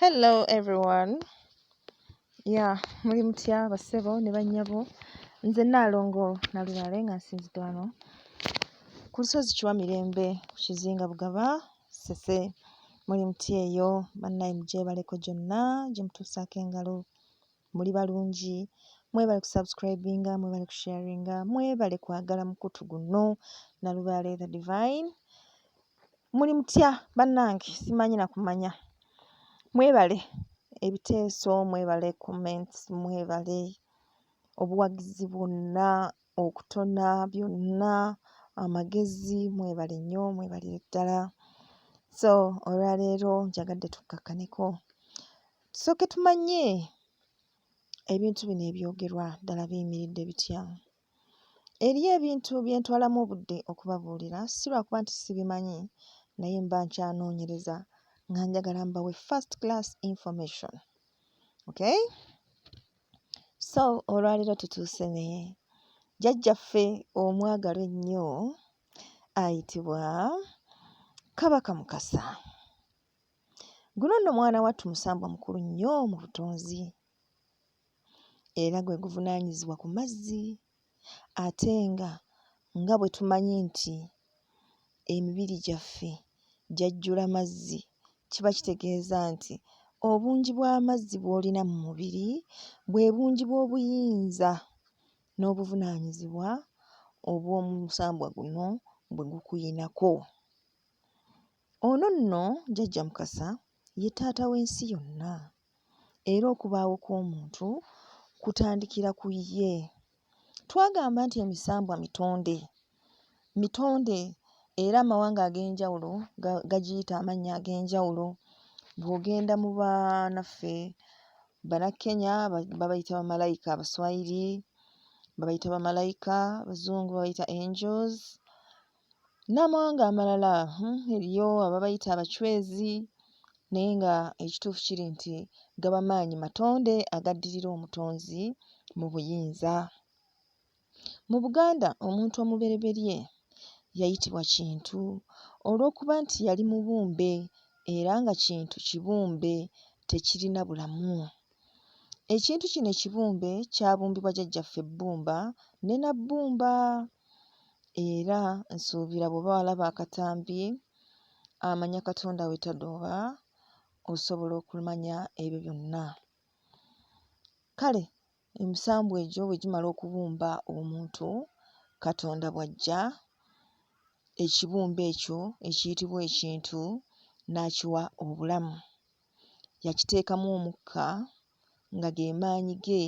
Hello everyone. Yeah, muli mutya bassebo ne bannyabo. Nze Nnaalongo Nalubaale nga nsinzidde wano ku lusozi Kiwamirembe ku kizinga Bugaba Ssese. Muli mutya eyo bannaye mugyebaleko gyonna gye mutuusaako engalo. Muli balungi, mwebale kusubscribinga, mwebale kusharinga, mwebale kwagala mukutu guno Nalubaale the Divine. Muli mutya bannange simanyi na kumanya. Mwebale ebiteeso, mwebale comments, mwebale obuwagizi bwonna, okutona byonna, amagezi, mwebale nnyo mwebalire ddala. So olwaleero njagadde tukkakkaneko tusooke tumanye ebintu bino ebyogerwa ddala biyimiridde bitya. Eriyo ebintu bye ntwalamu obudde okubabuulira si lwakuba nti sibimanyi naye mba nkyanoonyereza nga njagala mbawe first class information. Okay? So olwaleero tutuuse ne jjajjaffe omwagalwa ennyo ayitibwa Kabaka Mukasa. Guno nno mwana wattu musambwa mukulu nnyo mu butonzi. Era gwe guvunaanyizibwa ku mazzi ate nga nga bwe tumanyi nti emibiri gyaffe gyajjula mazzi kiba kitegeeza nti obungi bw'amazzi bw'olina mu mubiri bwe bungi bw'obuyinza n'obuvunaanyizibwa obw'omusambwa guno bwe gukuyinako. Ono nno Jjajja Mukasa ye taata w'ensi yonna era okubaawo kw'omuntu kutandikira ku ye. Twagamba nti emisambwa mitonde, mitonde era amawanga ag'enjawulo gagiyita amannya ag'enjawulo. Bw'ogenda mu banaffe Bannakenya babayita bamalayika, Abaswayiri babayita bamalayika, Abazungu babayita angels. N'amawanga amalala eriyo ababayita Abachwezi naye nga ekituufu kiri nti gaba maanyi matonde agaddirira Omutonzi mu buyinza. Mu Buganda omuntu omubereberye yayitibwa Kintu olw'okuba nti yali mubumbe era nga Kintu kibumbe tekirina bulamu. Ekintu kino ekibumbe kyabumbibwa jjajjaffe Bbumba ne Nabbumba. Era nsuubira bw'oba walaba akatambi amanya Katonda we tadooba osobola okumanya ebyo byonna. Kale emisambwa egyo bwe gimala okubumba omuntu, Katonda bw'ajja ekibumbe ekyo ekiyitibwa ekintu n'akiwa obulamu. Yakiteekamu omukka nga ge maanyi ge,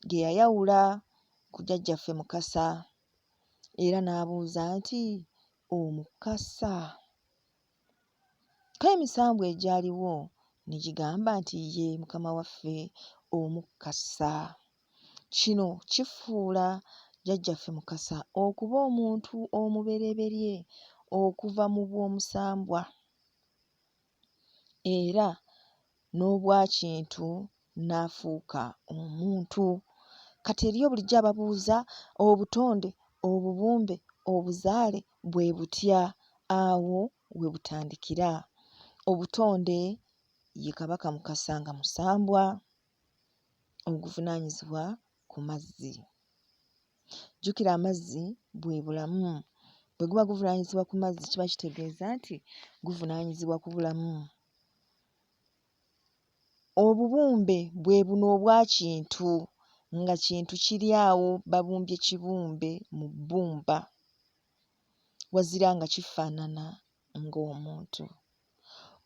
ge yayawula ku jjajjaffe Mukasa era n'abuuza nti, Omukasa? Ko emisambwa egyaliwo ne gigamba nti, Ye mukama waffe Omukasa. Kino kifuula jjajjaffe Mukasa okuba omuntu omubereberye okuva mu bw'omusambwa. Era n'obwakintu n'afuuka omuntu. Kati eriyo bulijjo ababuuza obutonde, obubumbe, obuzaale bwe butya? Awo we butandikira. Obutonde ye Kabaka Mukasa nga musambwa oguvunaanyizibwa ku mazzi. Jjukira amazzi bwe bulamu. Bwe guba guvunaanyizibwa ku mazzi kiba kitegeeza nti guvunaanyizibwa ku bulamu. Obubumbe bwe buno obwa Kintu nga Kintu kiri awo babumbye kibumbe mu bbumba wazira nga kifaanana ng'omuntu.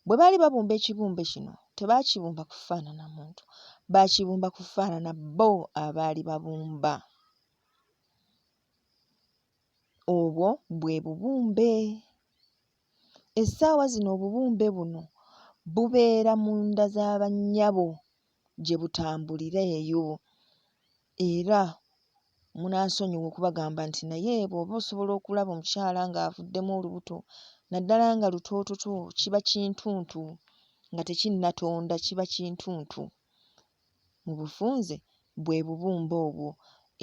Bwe baali babumba ekibumbe kino tebaakibumba kufaanana muntu, baakibumba kufaanana bo abaali babumba. Obwo bwe bubumbe. Essaawa zino obubumbe buno bubeera mu nda za bannyabo gye butambulira eyo era munansonyiwa okubagamba nti naye bw'oba osobola okulaba omukyala ng'avuddemu olubuto naddala nga lutoototo kiba kintuntu nga tekinnatonda kiba kintuntu. Mu bufunze bwe bubumba obwo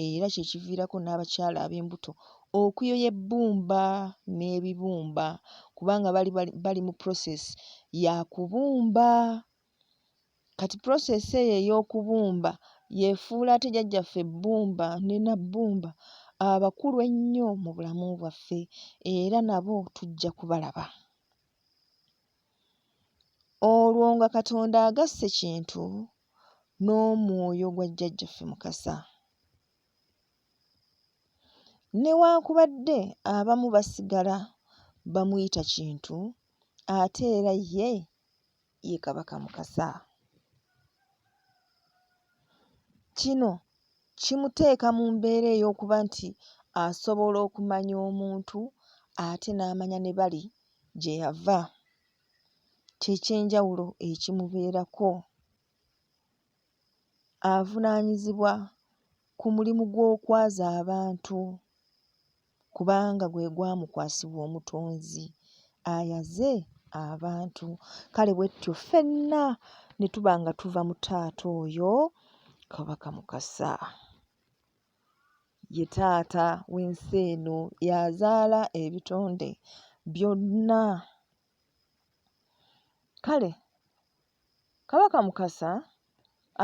era kye kiviirako n'abakyala ab'embuto okuyoya ebbumba n'ebibumba kubanga bali bali mu process ya kubumba. Kati process eyo ey'okubumba y'efuula ate jjajjaffe Bbumba ne Nabbumba abakulu ennyo mu bulamu bwaffe era nabo tujja kubalaba. Olwo nga Katonda agasse Kintu n'omwoyo gwa jjajjaffe Mukasa. Newankubadde abamu basigala bamuyita Kintu ate era ye ye Kabaka Mukasa. Kino kimuteeka mu mbeera ey'okuba nti asobola okumanya omuntu ate n'amanya ne bali gye yava. Kye ky'enjawulo ekimubeerako. Avunaanyizibwa ku mulimu gw'okwaza abantu kubanga gwe gwamukwasibwa Omutonzi ayaze abantu. Kale bwe tutyo ffenna ne tuba nga tuva mu taata oyo Kabaka Mukasa. Ye taata w'ensi eno, y'azaala ebitonde byonna. Kale Kabaka Mukasa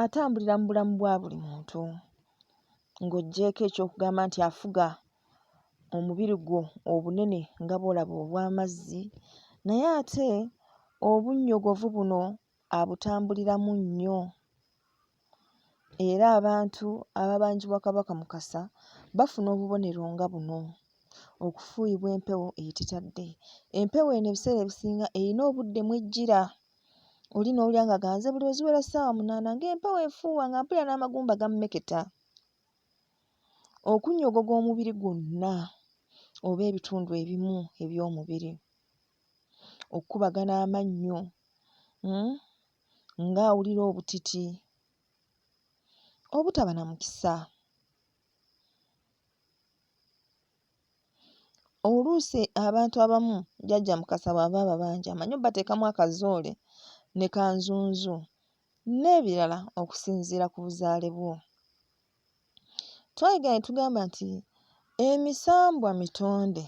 atambulira mu bulamu bwa buli muntu. Ng'oggyeeko eky'okugamba nti afuga omubiri gwo obunene nga bw'olaba obw'amazzi, naye ate obunnyogovu buno abutambuliramu nnyo. Era abantu ababanjibwa Kabaka Mukasa bafuna obubonero nga buno, okufuuyibwa empewo etetadde. Empewo eno ebiseera ebisinga erina obudde mw'ejjira. Oli n'owulira ng'agamba nze buli lwe ziwera ssaawa munaana ng'empewo efuuwa nga mpulira n'amagumba gammeketa. Okunnyogoga omubiri gwonna oba ebitundu ebimu eby'omubiri. Okukubagana amannyo, ng'awulira obutiti. Obutaba na mukisa. Oluusi abantu abamu Jjajja Mukasa bw'aba ababanja amanyi obbateekamu akazoole ne kanzunzu n'ebirala okusinziira ku buzaale bwo. Twayiga ne tugamba nti emisambwa mitonde,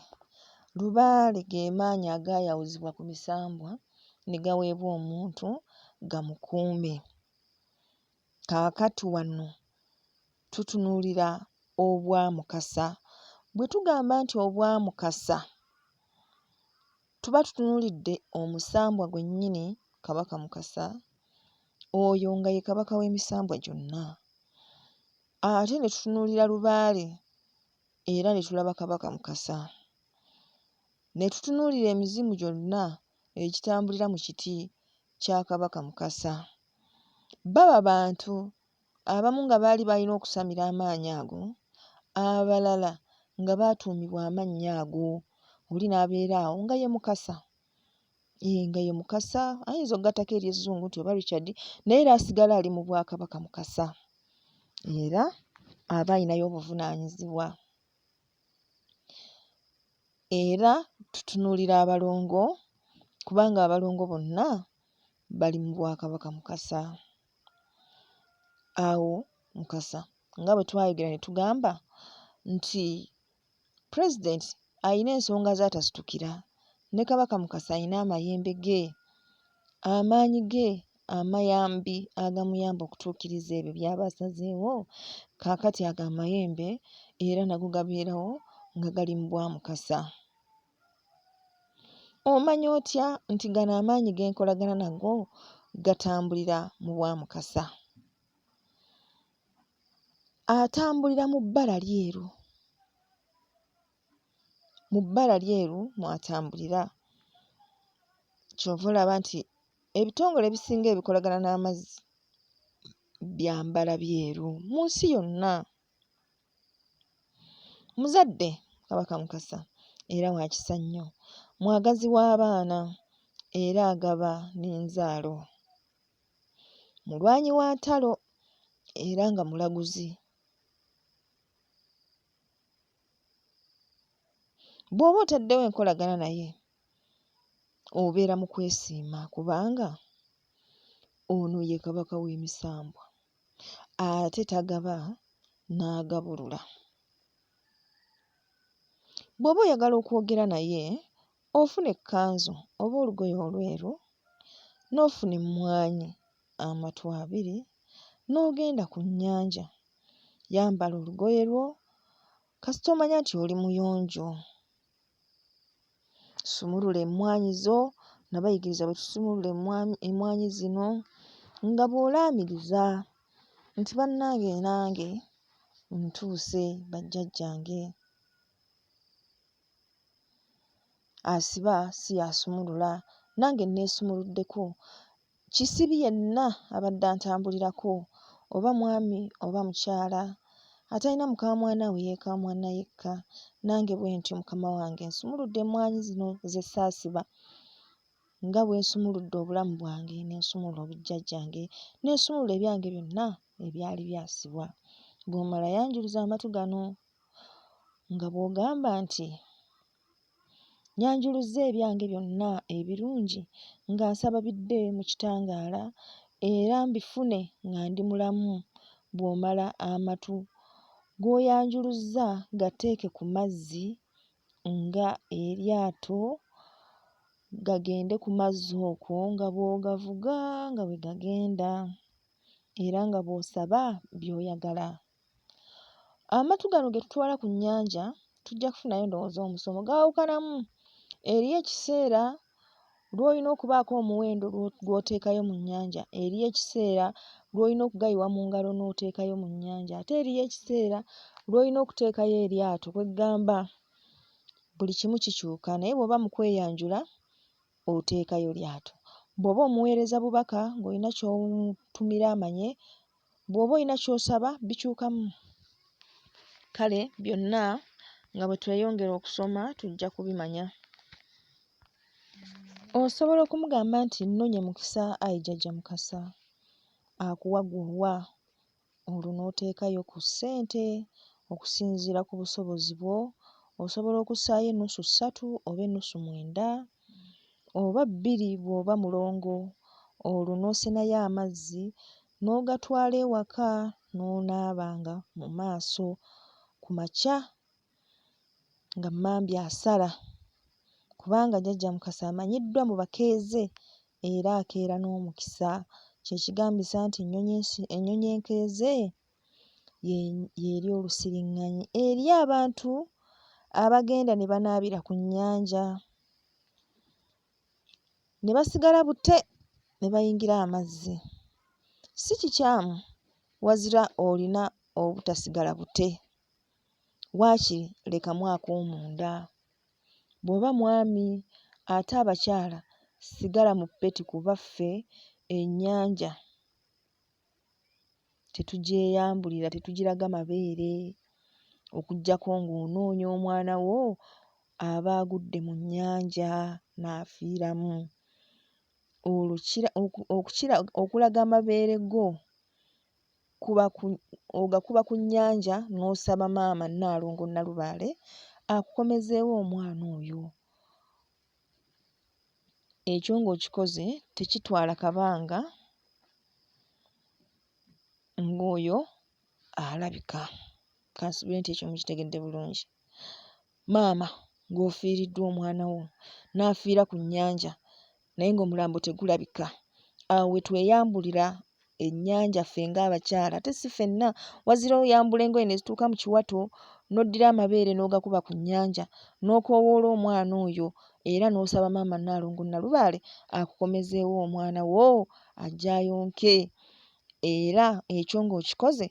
lubaale ge maanyi agaayawuzibwa ku misambwa ne gaweebwa omuntu gamukuume. Kaakati wano tutunuulira obwa Mukasa. Bwe tugamba nti obwa Mukasa tuba tutunuulidde omusambwa gwennyini Kabaka Mukasa, oyo nga ye kabaka w'emisambwa gyonna. Ate ne tutunuulira Lubaale era ne tulaba Kabaka Mukasa. Ne tutunuulira emizimu gyonna egitambulira mu kiti kya Kabaka Mukasa. Baba bantu abamu nga baali balina okusamira amaanyi ago, abalala nga baatuumibwa amannya ago, oli n'abeera awo nga ye Mukasa. Yee, nga ye Mukasa, ayinza okugattako ery'ezzungu nti oba Richard, naye era asigala ali mu bwakabaka Mukasa. Era aba alinayo obuvunaanyizibwa. Era tutunuulira abalongo kubanga abalongo bonna bali mu bwakabaka Mukasa. Awo Mukasa nga bwe twayogera ne tugamba nti Pulezidenti alina ensonga z'atasitukira ne Kabaka Mukasa alina amayembe ge, amaanyi ge amayambi agamuyamba okutuukiriza ebyo by'aba asazeewo. Kaakati ago amayembe era nago gabeerawo nga gali mu bwa Mukasa. Omanya otya nti gano amaanyi ge nkolagana nago gatambulira mu bwa Mukasa? Atambulira mu bbala lyeru. Mu bbala lyeru mw'atambulira. Ky'ova olaba nti ebitongole ebisinga ebikolagana n'amazzi byambala byeru mu nsi yonna. Muzadde Kabaka Mukasa era wa kisa nnyo, mwagazi w'abaana era agaba n'enzaalo. Mulwanyi wa ntalo era nga mulaguzi. Bw'oba otaddewo enkolagana naye obeera mu kwesiima kubanga ono ye kabaka w'emisambwa ate tagaba n'agabulula. Bw'oba oyagala okwogera naye ofuna ekkanzu oba olugoye olweru n'ofuna emmwanyi amatu abiri n'ogenda ku nnyanja. Yambala olugoye lwo kasita omanya nti oli muyonjo. Sumulula emmwaanyi zo, nabayigiriza bwe tusumulula emmwanyi zino nga bw'olaamiriza nti bannange nange ntuuse bajjajjange. Asiba si y'asumulula, nange nneesumuluddeko. Kisibi yenna abadde antambulirako oba mwami oba mukyala, atalina mukaamwana we yeekaamwana yekka. Nange bwentyo mukama wange nsumuludde emmwanyi zino ze ssaasiba nga bwe nsumuludde obulamu bwange ne nsumulula obujjajjange ne nsumulula ebyange byonna ebyali byasibwa. Bw'omala yanjuluza amatu gano nga bw'ogamba nti, Nyanjuluzza ebyange byonna ebirungi nga nsaba bidde mu kitangaala era mbifune nga ndi mulamu. Bw'omala amatu g'oyanjuluzza gateeke ku mazzi nga eryato gagende ku mazzi okwo nga bw'ogavuga nga bwe gagenda era nga bw'osaba by'oyagala. Amatu gano ge tutwala ku nnyanja tujja kufunayo ndowooza omusomo gaawukanamu. Eriyo ekiseera lw'olina okubaako omuwendo gw'oteekayo mu nnyanja, eriyo ekiseera lw'olina okugayiwa mu ngalo n'oteekayo mu nnyanja, ate eriyo ekiseera lw'olina okuteekayo eryato. Kwe ggamba buli kimu kikyuka naye bw'oba mu kweyanjula oteekayo lyato. Bw'oba omuweereza bubaka ng'olina ky'omutumira amanye, bw'oba olina ky'osaba bikyukamu. Kale byonna nga bwe tweyongera okusoma tujja kubimanya. Osobola okumugamba nti nnonye mukisa ayi Jjajja Mukasa akuwa gw'owa olwo n'oteekayo ku ssente okusinziira ku busobozi bwo. Osobola okussaayo ennusu ssatu oba ennusu mwenda oba bbiri bw'oba mulongo olwo n'osenayo amazzi n'ogatwala ewaka n'onaabanga mu maaso ku makya nga mmambya asala kubanga Jjajja Mukasa amanyiddwa mu bakeeze era akeera n'omukisa kye kigambisa nti ennyonyi enkeeze y'erya olusiriŋŋanyi. Eri abantu abagenda ne banaabira ku nnyanja ne basigala bute ne bayingira amazzi. Si kikyamu wazira olina obutasigala bute, waakiri lekamu ak'omunda. Bw'oba mwami ate abakyala sigala mu ppeti kuba ffe ennyanja tetugyeyambulira, tetugiraga mabeere okuggyako ng'onoonya omwana wo aba agudde mu nnyanja n'afiiramu. Olwo okukira okulaga amabeere go kuba ku ogakuba ku nnyanja n'osaba maama Nnaalongo Nnalubaale akukomezeewo omwana oyo. Ekyo ng'okikoze tekitwala kabanga ng'oyo alabika. Kansuubire nti ekyo mukitegedde bulungi. Maama ng'ofiiriddwa omwana wo n'afiira ku nnyanja naye ng'omulambo tegulabika, awo we tweyambulira ennyanja ffe ng'abakyala ate si ffenna wazira oyambula engoye ne zituuka mu kiwato n'oddira amabeere n'ogakuba ku nnyanja n'okoowoola omwana oyo era n'osaba maama Nnaalongo Nnalubaale akukomezeewo omwana wo ajje ayonke era ekyo ng'okikoze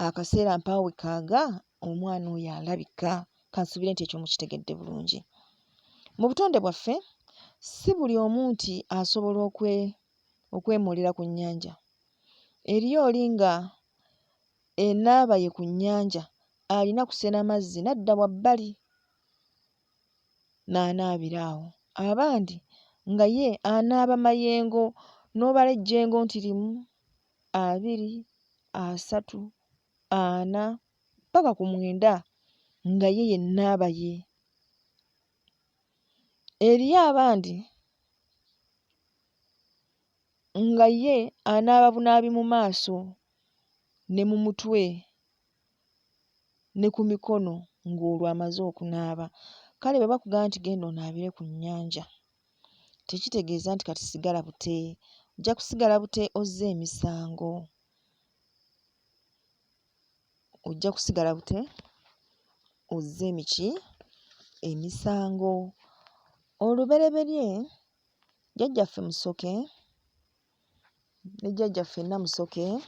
akaseera mpaawo we kaaga omwana oyo alabika. Kansuubire nti ekyo mukitegedde bulungi. Mu butonde bwaffe si buli omu nti asobola okwemoolera ku nnyanja. Eriyo oli nga enaaba ye ku nnyanja alina kusena mazzi n'adda wabbali n'anaabira awo. Abandi nga ye anaaba mayengo n'obala ejjengo nti limu, abiri, asatu, ana ppaka ku mwenda nga ye y'ennaaba ye. Eriyo abandi nga ye anaaba bunaabi mu maaso ne mu mutwe ne ku mikono ng'olwo amaze okunaaba. Kale bwe bakugamba nti genda onaabire ku nnyanja tekitegeeza nti kati sigala bute. Ojja kusigala bute ozza emisango. Ojja kusigala bute ozze emiki? Emisango. Olubereberye jjajjaffe Musoke ne jjajjaffe Namusoke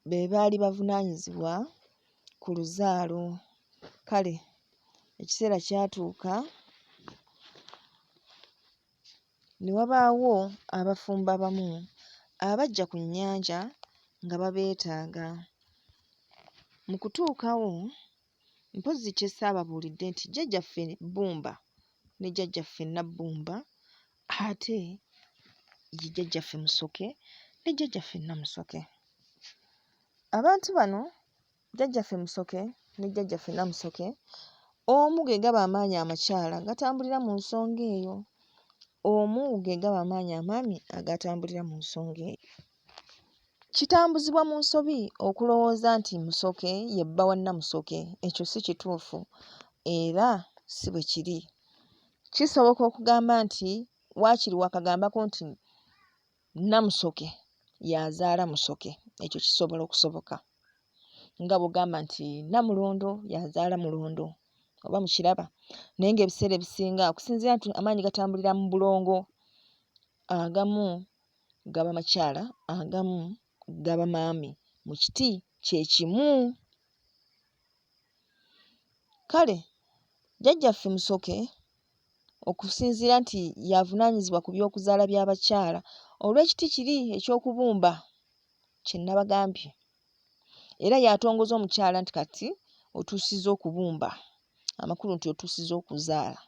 be baali bavunaanyizibwa ku luzaalo. Kale ekiseera kyatuuka ne wabaawo abafumbo abamu abajja ku nnyanja nga babeetaaga. Mu kutuukawo, mpozzi kye ssaababuulidde nti jjajjaffe Bbumba ne jjajjaffe Nabbumba ate ye jjajjaffe Musoke ne jjajjaffe Namusoke. Abantu bano jjajjaffe Musoke ne jjajjaffe Namusoke, omu ge gaba amaanyi amakyala gatambulira mu nsonga eyo, omu ge gaba amaanyi amaami agatambulira mu nsonga eyo. Kitambuzibwa mu nsobi okulowooza nti Musoke ye bba wa Namusoke, ekyo si kituufu era si bwe kiri. Kisoboka okugamba nti waakiri waakagambako nti Namusoke y'azaala Musoke, ekyo kisobola okusoboka nga bw'ogamba nti Namulondo y'azaala Mulondo oba mukiraba. Naye ng'ebiseera ebisinga okusinziira nti amaanyi gatambulira mu bulongo, agamu gaba makyala agamu gaba maami mu kiti kye kimu. Kale jjajjaffe Musoke okusinziira nti y'avunaanyizibwa ku by'okuzaala by'abakyala olw'ekiti kiri eky'okubumba kye nnabagambye era y'atongoza omukyala nti kati otuusizza okubumba amakulu nti otuusizza okuzaala.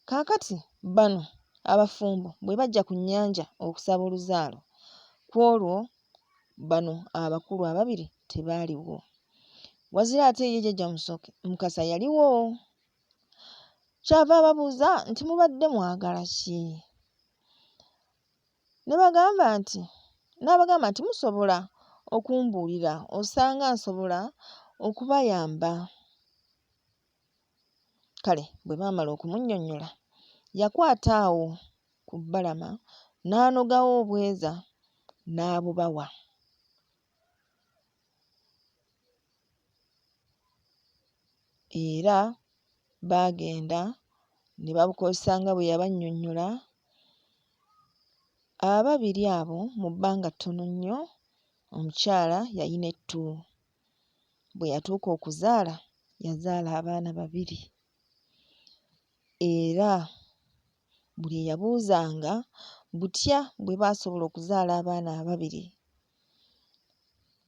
Kaakati bano abafumbo bwe bajja ku nnyanja okusaba oluzaalo, ku olwo bano abakulu ababiri tebaaliwo. Wazira ate ye Jjajja Musoke Mukasa yaliwo. Ky'ava ababuuza nti mubadde mwagala ki? Ne bagamba nti, n'abagamba nti musobola okumbuulira osanga nsobola okubayamba. Kale bwe baamala okumunnyonnyola, yakwata awo ku bbalama n'anogawo obweza n'abubawa. Era baagenda ne babukozesa nga bwe yabannyonnyola. Ababiri abo mu bbanga ttono nnyo omukyala yalina ettu. Bwe yatuuka okuzaala, yazaala abaana babiri era buli eyabuuzanga butya bwe baasobola okuzaala abaana ababiri,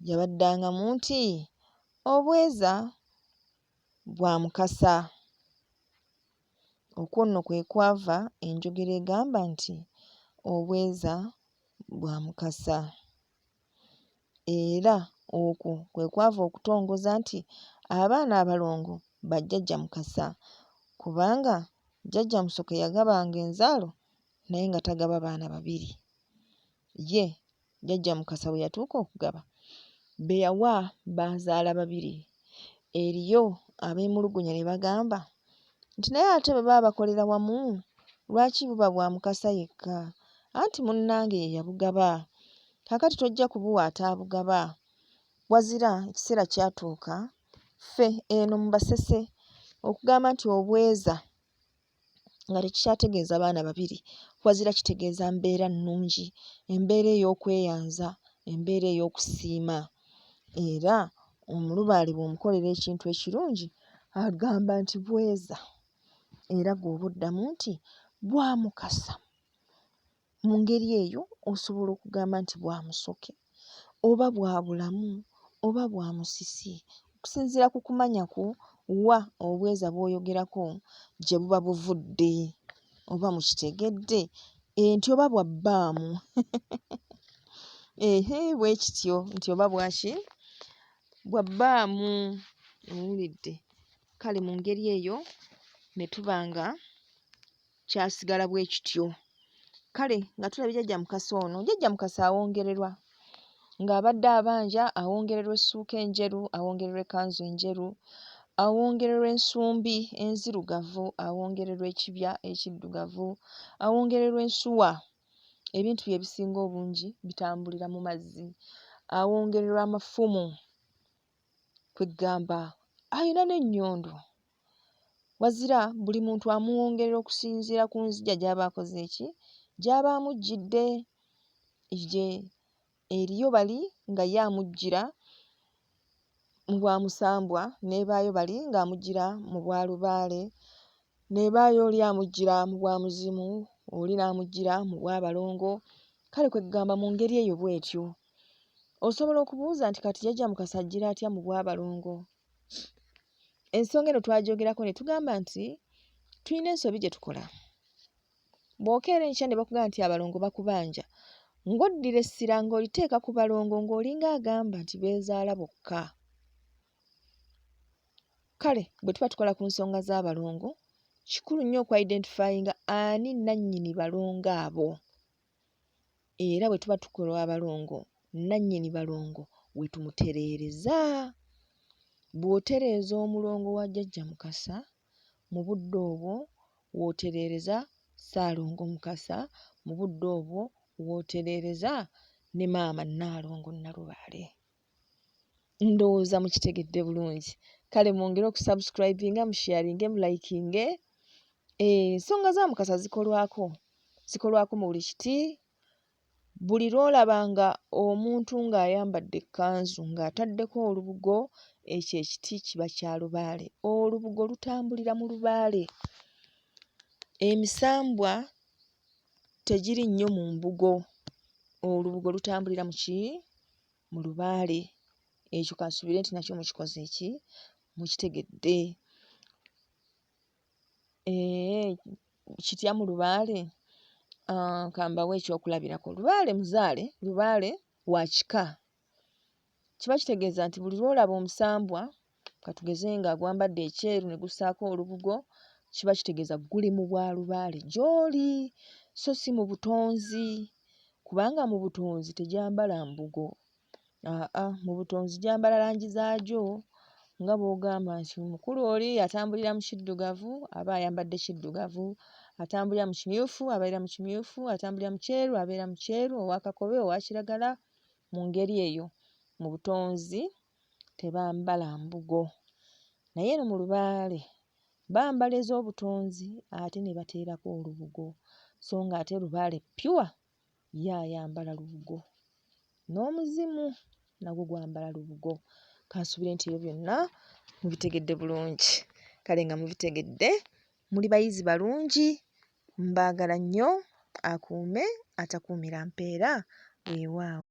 yabaddangamu nti, Obweza bwa Mukasa. Okwo nno kwe kwava enjogera egamba nti, Obweza bwa Mukasa. Era okwo kwe kwava okutongoza nti abaana abalongo ba Jjajja Mukasa kubanga Jjajja Musoke yagabanga enzaalo naye nga tagaba baana babiri. Ye Jjajja Mukasa bwe yatuuka okugaba, be yawa baazaala babiri. Eriyo abeemulugunya ne bagamba nti naye ate bwe baba bakolera wamu lwaki buba bwa Mukasa yekka? Anti munnange ye yabugaba. Kaakati tojja kubuwa ataabugaba. Wazira ekiseera kyatuuka ffe eno mu Basese okugamba nti obweza nga tekikyategeeza baana babiri wazira kitegeeza mbeera nnungi, embeera ey'okweyanza, embeera ey'okusiima era omulubaale bw'omukolera ekintu ekirungi agamba nti bweza era ggwe oba oddamu nti bwa Mukasa. Mu ngeri eyo osobola okugamba nti bwa Musoke oba bwa Bulamu oba bwa Musisi okusinziira ku kumanya kwo wa obweza bw'oyogerako gye buba buvudde. Oba mukitegedde? Nti oba bwa Bbaamu. Ehe, bwe kityo nti oba bwa ki? Bwa Bbaamu. Owulidde? Kale mu ngeri eyo ne tuba nga kyasigala bwe kityo. Kale nga tulabye Jjajja Mukasa ono. Jjajja Mukasa awongererwa ng'abadde abanja awongererwa essuuka enjeru, awongererwa ekkanzu enjeru, Awongererwa ensumbi enzirugavu, awongererwa ekibya ekiddugavu, awongererwa ensuwa. Ebintu bye ebisinga obungi bitambulira mu mazzi. Awongererwa amafumu, kwe ggamba alina n'ennyondo. Wazira buli muntu amuwongerera okusinziira ku nzigya gy'aba akoze ki? Gy'aba amuggyidde. Ye eriyo bali nga ye amuggyira mu bwa musambwa, n'ebaayo bali ng'amuggyira mu bwa lubaale, n'ebaayo oli amuggyira mu bwa muzimu, oli n'amuggyira mu bwa balongo. Kale kwe ggamba mu ngeri eyo bw'etyo. Osobola okubuuza nti kati Jjajja Mukasa ajjira atya mu bwa balongo? Ensonga eno twagyogerako ne tugamba nti tulina ensobi gye tukola. Bw'okeera enkya ne bakugamba nti abalongo bakubanja, ng'oddira essira ng'oliteeka ku balongo ng'olinga agamba nti beezaala bokka. Kale bwe tuba tukola ku nsonga z'abalongo, kikulu nnyo oku-identifyinga ani nnannyini balongo abo. Era bwe tuba tukola abalongo, nnannyini balongo we tumutereereza. Bw'otereeza omulongo wa Jjajja Mukasa, mu budde obwo w'otereereza Ssaalongo Mukasa, mu budde obwo w'otereereza ne maama Nnaalongo Nnalubaale. Ndowooza mukitegedde bulungi. Kale mwongere okusubscribinga, musharinge, mulayikinge. Ensonga za Mukasa zikolwako, zikolwako mu buli kiti. Buli lw'olabanga omuntu ng'ayambadde ekkanzu ng'ataddeko olubugo, ekyo ekiti kiba kya lubaale. Olubugo lutambulira mu lubaale. Emisambwa tegiri nnyo mu mbugo. Olubugo lutambulira mu ki? Mu lubaale. Ekyo kansuubire nti nakyo mukikoze ki? Mukitegedde. Eeh kitya mu lubaale? Ah, kambawe ekyokulabirako. Lubaale muzaale, lubaale wa kika. Kiba kitegeeza nti buli lw'olaba omusambwa, katugeze nga gwambadde ekyeru ne gussaako olubugo, kiba kitegeeza guli mu bwa lubaale gy'oli so si mu butonzi kubanga mu butonzi tegyambala mbugo. Aa mu butonzi gyambala langi zaagyo nga bw'ogamba nti omukulu oli atambulira mu kiddugavu aba ayambadde kiddugavu, atambulira mu kimyufu abeera mu kimyufu, atambulira mu kyeru abeera mu kyeru, owa kakobe, owa kiragala mu ngeri eyo. Mu butonzi tebambala mbugo naye eno mu lubaale bambala ez'obutonzi ate ne bateerako olubugo so ng'ate lubaale pure ye ayambala lubugo n'omuzimu nagwo gwambala lubugo. Kansuubire nti ebyo byonna mubitegedde bulungi. Kale nga mubitegedde, muli bayizi balungi, mbaagala nnyo, akuume atakuumira mpeera, weewaawo.